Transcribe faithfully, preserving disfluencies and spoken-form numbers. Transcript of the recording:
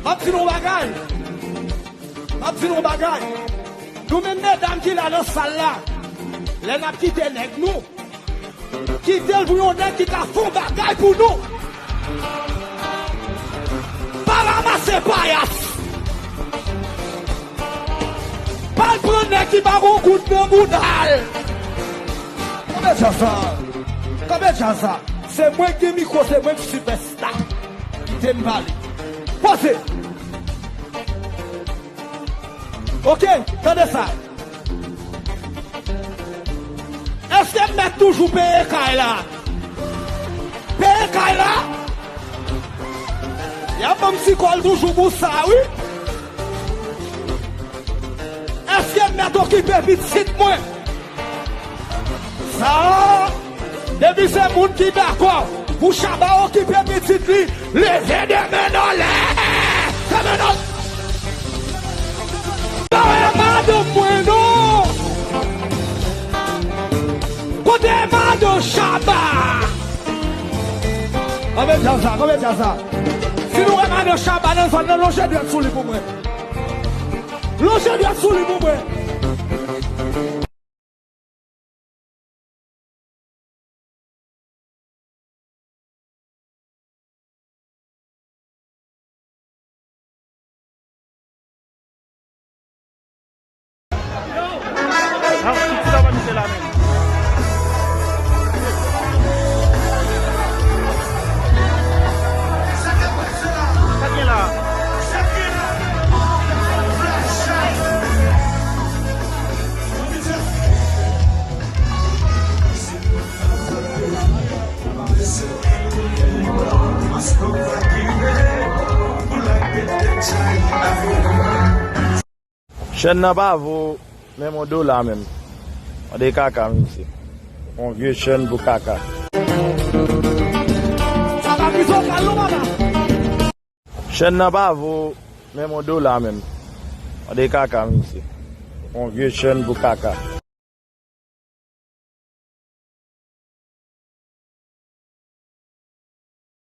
M ap di nou yon bagay. M ap di nou yon bagay. Nou menm medam ki la nan sal la, lè n ap kite nèg nou, kite l pou yon nèg ki ka fè yon bagay pou nou. Pa ranmase payas. Pa al pran nèg ki pa gon goud nan bouda l. Kanpe djaz la. Kanpe djaz la. Se mwen ki gen mikwo, se mwen ki sipèsta. Kite m pale. Poze. Ok, tande sa. Èske m mèt toujou peye kay la? Peye kay la? Y ap ban m ti kòl toujou pou sa, wi. Èske m mèt okipe pitit mwen? Sa, depi se moun ki dakò pou Shabba okipe pitit li, leve de men n anlè. Fè men n anlè. Pa wè madanm mwen non. Kote madanm Shabba? Kanpe djaz la, kanpe djaz la. Si nou wè madanm Shabba nan zòn nan, lonje dwèt sou li pou mwen. Lonje dwèt sou li pou mwen. Chèn nan pa vo menm yon dola menm. Mande kaka, mesye. Yon vye chèn pou kaka. Sa pa prizon kal non, papa. Chèn nan pa vo menm yon dola menm. Mande kaka, mesye. Yon vye chèn pou kaka.